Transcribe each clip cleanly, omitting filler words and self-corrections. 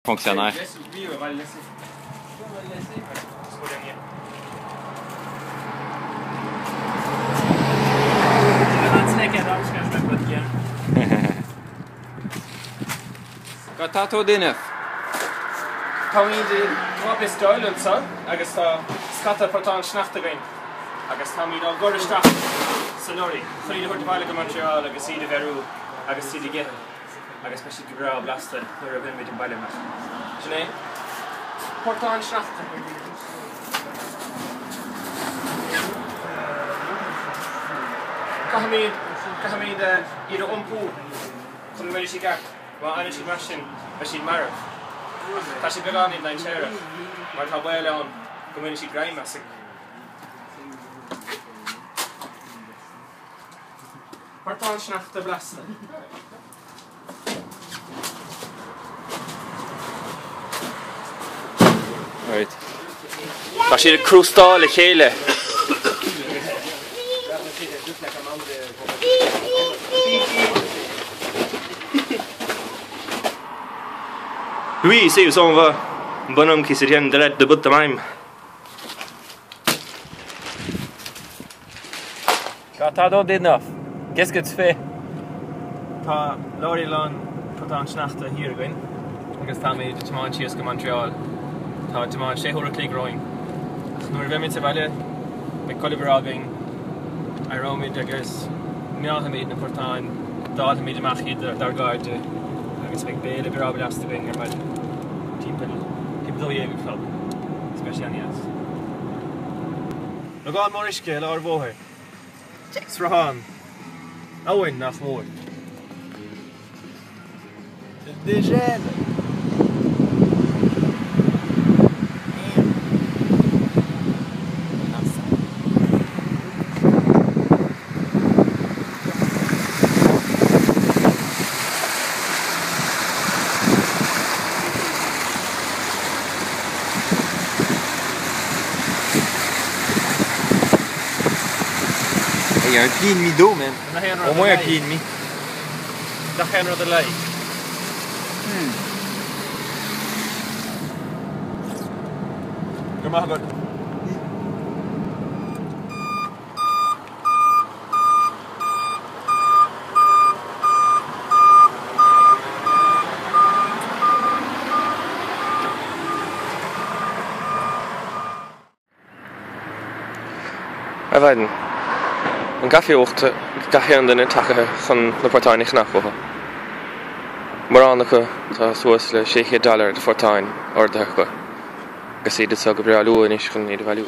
Fonctionnaire. Cad tá tú a dhéanamh? Táimid i Trois-Pistoles anseo agus tá scata portán sneachta againn agus táimid á gcur isteach sa lorry chun iad a thabhairt abhaile go Montreal agus iad a bheiriú agus iad a ithe. agus beidh siad go breá blasta nuair a bheimid an baile amach. Sin é. Portán sneachta. Caithfimid, caithfimid iad a iompú chun go mbeidh siad ceart. Má fhanann siad mar sin, beidh siad marbh. Ach tá sé beagáinín dainséarach mar tá baol ann go mbainfidh siad greim asainn. Portán sneachta blasta. Right. Tá siad ag crústáil le chéile. Oui, c'est où ça on va. Un bonhomme qui se tient droit debout de même. Cad tá tú a dhéanamh? Qu'est-ce que tu fais? Tá leoraí lán portán sneachta thiar againn agus táimid ag tiomáint síos go Montreal. Tá tiomáint sé huaire a chloig romhainn. Ach nuair a bheimid sa bhaile, beidh codladh breá againn, éireoimid agus meáfaimid na portáin, dáilfimid amach iad dár gcairde agus beidh béile breá blasta againn ar maidin timpeall 12 a chlog. Is beidh sé an-deas. Logán mór uisce i lár an bhóthair. Sruthán. Abhainn nach mór. Dégel! Il y a un pied et demi d'eau, man. Au moins un pied et demi. Gach aon rud a like. Go maith agat. Ar maidin, an caife uachta gach aon duine tagaithe chun na portáin a cheannach uathu. Mórán acu tá suas le 600 dollar de phortáin ordaithe acu agus iad anseo go breá luath anois chun iad a bhailiú.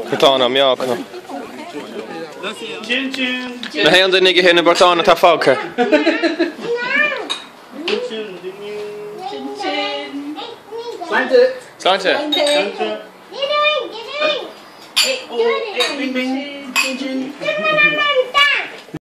Portáin á meá acu. Nach aon duine ag ithe na bportán atá fágtha. Sláinte!